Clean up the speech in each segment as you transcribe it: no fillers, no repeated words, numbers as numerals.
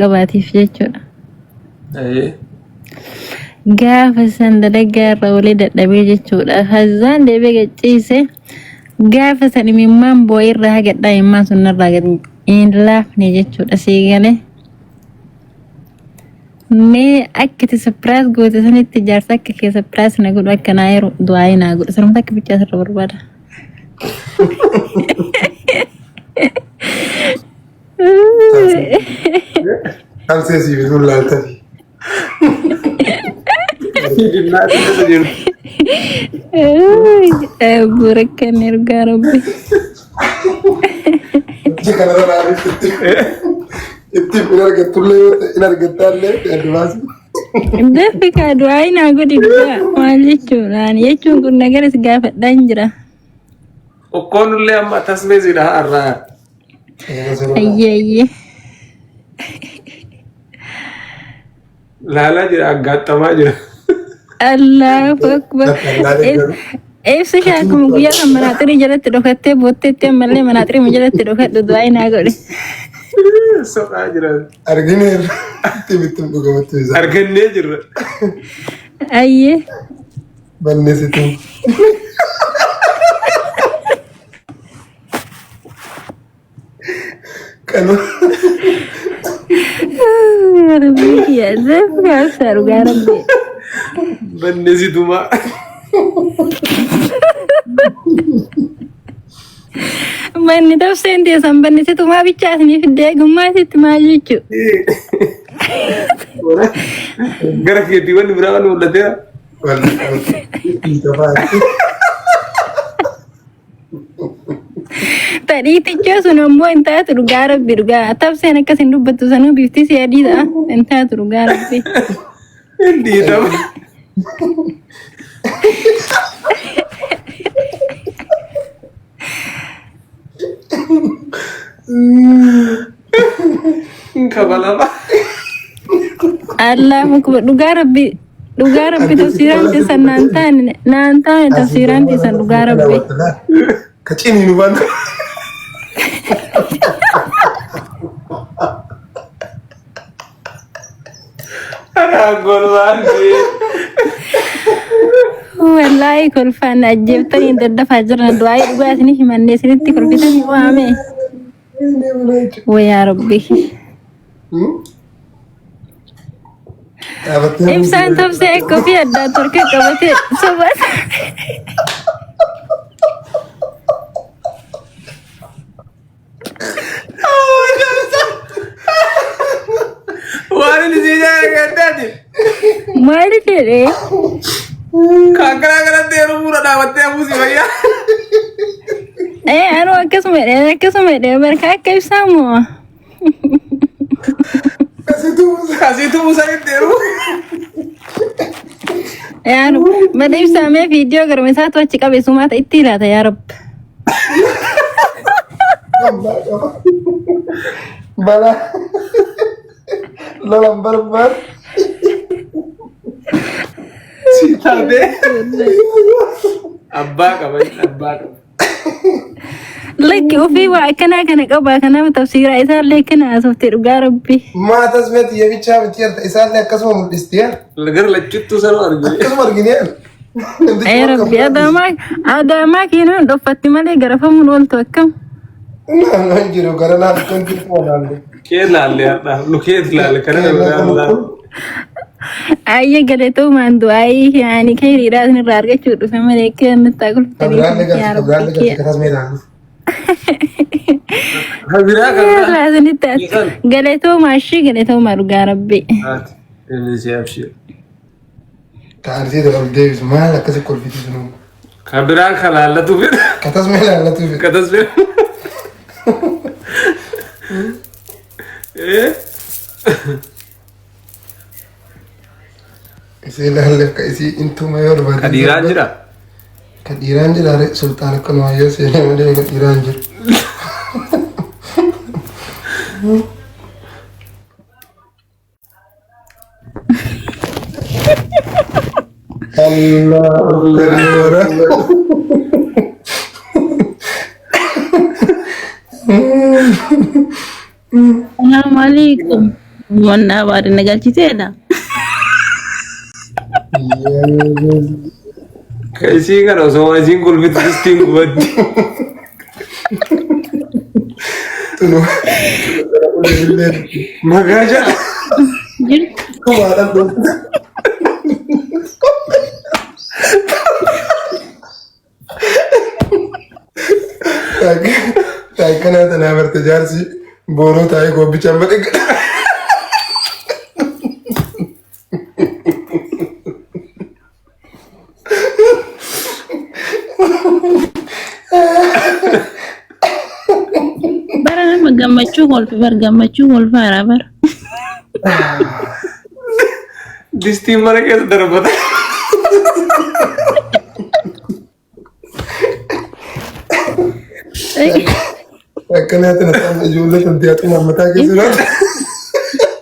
jalqabaatiif jechuudha. Ayyee. Gaafa san dalagaa irra olee dadhabee jechuudha. Hazaan deebi'ee gachiise gaafa san imimmaan boo'ee irraa hagadhaa imimmaan sun narraa gad hin laafne jechuudha sii galee. Mee akka itti surprise goote sanitti jaarsa akka kee surprise na godhu akka naa yeroo du'aayii naa godhu sanumta akka bichaa sirra barbaada. Kalsee sii bituun laaltati. Dinnaa keessa jiru. Burakkan ergaa rabbi. Hojii kanarra laaluuf itti itti hin argattullee yoo ta'e hin argattaallee adda baasi. Daffi kaa du'aayii naa godhi dhugaa maal jechuudha ani jechuun kun nagaras gaafadhaan jira. Okkoonullee amma tasmeesiidha har'aa. Ayyee ayyee. Laalaa jira aggaaxxamaa jira. Allahu akbar. Ibsa ishee akkuma guyyaa kan manaaxirii jalatti dhokattee bootteetti ammallee manaaxirii jalatti dhokadhu du'aa naa godhe. Soqaa jira. Argineerra itti bittum dhugamatti isaa. Argannee jirra. Ayyee. Balleessitu. Kanu. Rabbii kiyya zeef kaasa dhugaa rabbii. Balleessitumaa. Manni tafseen teessan bannisitu maa bichaa isinii fiddee eegummaa isitti maal jechuu. Gara keetii wanni biraa wanni mul'ateera. Tadhiitichoo sun ammoo hin taatu dhugaa rabbi dhugaa. Tafseen akkas hin dubbattu sanuu bifti si adii ta'a. Hin taatu dhugaa rabbi. Hin dhiitama. Hin kabalama. Allahu akbar dhugaa rabbi dhugaa rabbi tafsiiraan teessan naan taane naan taane tafsiiraan teessan dhugaa rabbi. Ka ciniinu bana. Golbaan Wallaahi kolfaan ajjeeftanii daddafaa jiran du'aa dhugaa isinii himannee isinitti kolfitanii waame. Wayaa rabbi. Ibsaan tobsee akka ofii addaa torkee qabatee soba. Waan inni sii jedhe Maali jedhee? Kan karaa kanatti yeroo fuula dhaabattee hafuusi fayyaa. Ee anuu akkasuma jedhee akkasuma jedhee barka akka ibsaa moo? Kasiitu musanitti yeroo. Ee anuu mata ibsaa mee viidiyoo garuma isaatu achi qabe sumaata itti ilaata yaa rabbi. Balaa lolan barbaadu. Si taatee. Abbaa qaba abbaa qaba. Lakki ofii waa akkanaa kana qabaa kanaaf tafsiiraa isaallee akkana haasofte dhugaa rabbi. Maatas meeti yemichaa miti yerta isaallee akkasuma mul'isti yaa. Gara lachuttuu sanuu argine. Akkasuma argine yaa. Ee rabbi adaamaa adaamaa keenan dhoffatti malee garafamuun ooltu akkam. Naannoo hin jiru gara naaf kan jirtu walaalle. Kee laalle har'a nu kee laalle kana biraa laalle. Ayya galatoomaan du'aayii yaani keeriidhaa isinirraa argachuu dhufe malee akka nutti haa Kabiraalle kolfitanii yaa galti rabbi kabiraalle galti kiyya. katas meetaan. Kan biraa kan biraa. Irraa isinitti galatoomaa ishii galatoomaa dhugaa rabbi. Haati inni si abshir. Ta'arsii dabalu deebisu maal akkasi kolfiti sunu. Kan biraan kan laallatu fedha. Katas mee laallatu fedha. Katas fedha. Eh? Isii laalleef ka isii intuma yoo barbaade. Ka dhiiraan jira? Ka dhiiraan jira re sultaan akkanuma yoo seenee malee ka dhiiraan jiru. Allah akbar. Salaamu alaikum. Mannaa baadhi na galchiteedha. Ka isii kana osoo isiin kolfitu distiin gubatti. Tunu. Magaa jala. Jirtu. Kumaadhaan dhufte. Akkanaa tanaa barte jaarsi booroo taa'ee goobbichaan badhe. Bara nama gammachuu kolfi bar gammachuu kolfaara bara. Distiin mana keessa darbata. Akkanaa tana ta'an ijoollee kan tiyaatuma mataa keessa jiraatu.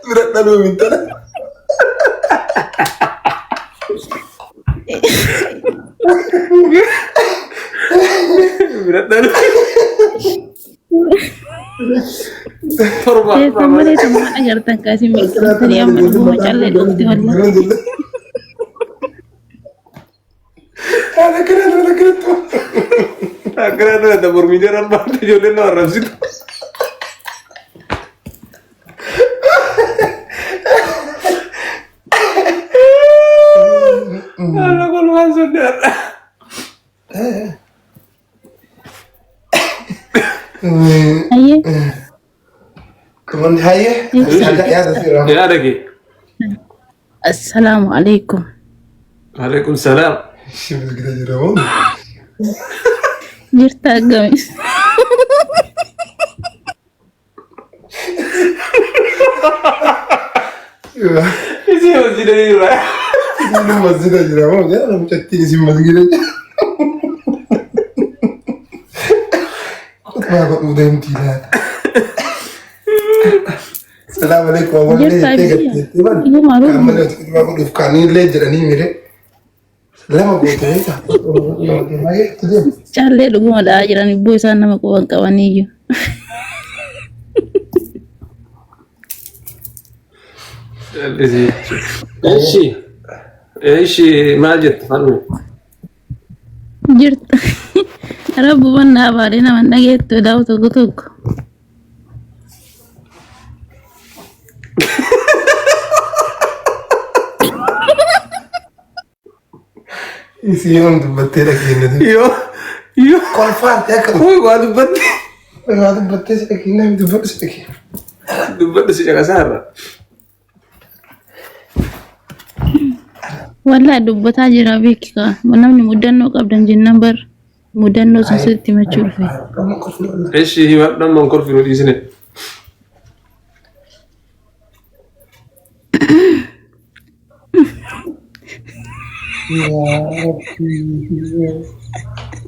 Bira dhaluu mintala. Bira dhalu. Torba. Teessan malee tammaan agartan kaasiin mirqamtanii amma dhuguma callee dhufti wallah. Akkanaa tana akkanatti. Akkanaa tana ta mormii jaran baate ijoolleen nama arrabsitu. Haala kolfaan sun har'a. Ayyee. Wanni hayyee yaada seera. Yaada kee. Assalaamu alaikum. Alaikum salaam. Ishee masgida jira moo? Jirta akkami? Isin masjida jira. Isin masjida jira moo? Jedha mucattiin isin masgida jira. Khutbaa godhuu deemtii laata? Salaam alaikum awwallee Jirta jettee biyya. gattee ban. Dhuguma Kan dhuguma. malee khutbaa godhuuf kaaniillee jedhanii mire. Lama goote beektaa? Callee dhuguma dha'aa jiran ibboo isaan nama quban qabaniyyuu. Eshi. Eshi maal jette falme? Jirta. Rabbu bannaa baadhee nama hin dhageettu daa'u tokko tokko. Isii yoom dubbattee dhageenne? Yoo yoo Kolfaarte akka Uy, waa dubbatte. waa dubbattee si dhageenne dubbadhu si dhageenne. Dubbadhu si caqasaa irra. Wallahi dubbataa jira beekika. Namni mudannoo qabdan jennaan bar mudannoo sun sitti himachuu dhufe. Eshi himadhu amma hin kolfinu dhiisne.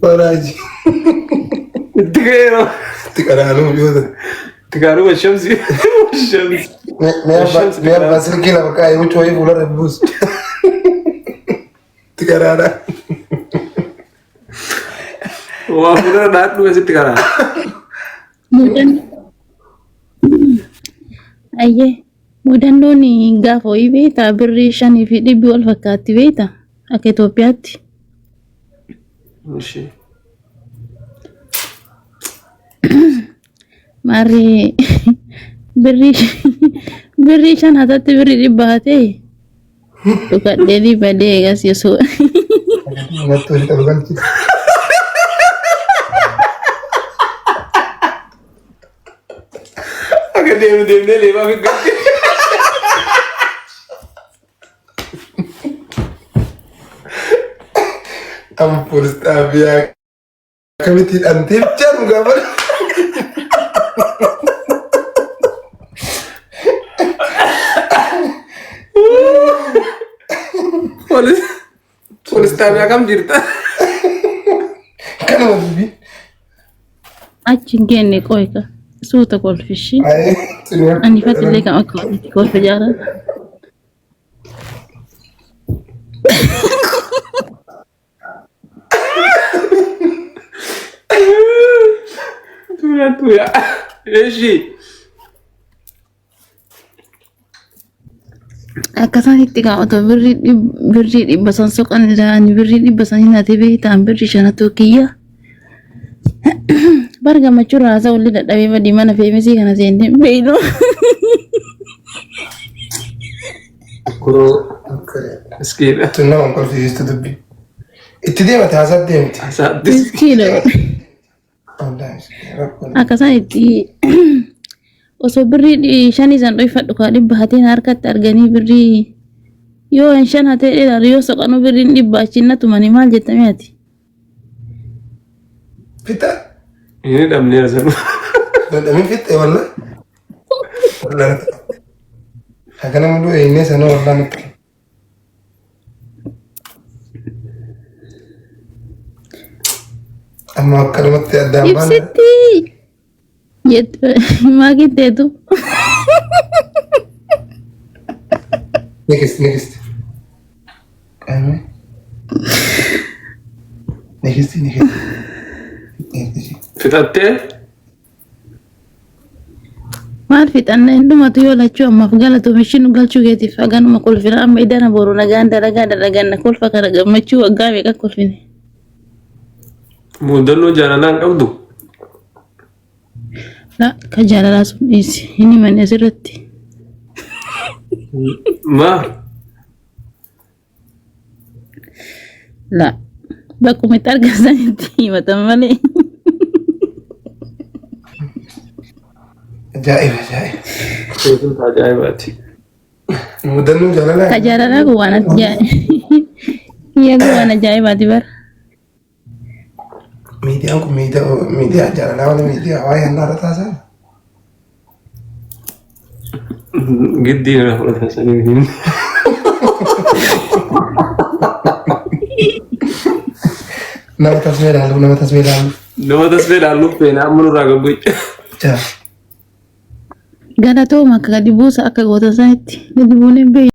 Baraaji. Itti ka'eera. Itti qaraanuu yoo ta'u. Itti kaanuu washamsi. Washamsi. Mee abbaa silkii lafa kaa'ee huccuu wayii fuularra buusu. Itti qaraanaa. Waa fuuldura dhaadhu sitti karaa. Mudannoo. Ayyee. Mudannoon gaafa wayii beektaa birrii shanii fi dhibbi wal fakkaatti beektaa akka Itoophiyaatti. Ishee. Maarree birrii birrii shan hatatti birrii dhibba hatee dhukadhee dhibba deegas yosoo. Natti hojii qabu galchi. Akka deemnu deemnee leebaa fi galchi. Amma poolis xaabiyaa akkamitti hidhamtee bichaa nu gaafata. Poolis poolis xaabiyaa kam jirta? Kanuma dubbii. Achi hin geenne qoyka suuta kolfishi. Ani fatillee kam akka walitti kolfa jaalladha. Tuya tuya. Eshi. Akkasaan itti gaa otoo birrii 500 soqan ani birrii 500 hin hatee beektaan birrii shanatu kiyya. Bar gammachuu irraa haasa'u illee dadhabee badii mana feemisii kana seentee hin beeknu. Kuroo miskiina. Tun nama hin kolfisiistu dubbi. Itti deemate haasaa deemti. Asaattis. Miskiina. Wallaahi miskiina rakkoon. Akkasaan itti osoo birrii shanii san dhoyfadhu kaa 100 hateen harkatti arganii birrii yoo hin shan hatee dheeraan yoo soqanuu birriin 100 achiin na tumanii maal jettamee ati. Fixa. Inni dhabneera sana. Dadhabin fixxe walla. Walla. Hagana mulu eeynee sana walla nutti. Amma akkanumatti addaan baana. Ibsitti jettu maa kitteetu. Next, next. Qaame. Next, next. Next. Fixattee? Maal fixanna hin dhumatu yoo lachuu ammaaf galatoom ishiin nu galchuu keetiif haganuma kolfina amma idana boru nagaan dalagaa dalaganna kolfa kana gammachuu waggaa meeqa kolfine. Muudannoo jaalalaa hin qabdu? La ka jaalalaa sun dhiisi hin himanne asirratti. Maa? La bakkuma itti argan sanitti himatan malee. Ajaa'iba ajaa'iba. Beekumsa ajaa'ibaati. Mudannoo jaalalaa. Ka jaalalaa kun waan ajaa'iba. Kiyya kun waan ajaa'ibaati bara. Miidiyaan kun miidiyaa miidiyaa jaalalaa malee miidiyaa waa'ee hannaa irra taasisan. Giddii irraa fudhatan sanii hin. Nama tasmee ilaalu nama tasmee ilaalu. Nama tasfee ilaalluuf feena amma nurraa gabbu'i. Jaa. Galatooma akka gadi buusa akka gootan sanitti gadi buunee hin beeknu.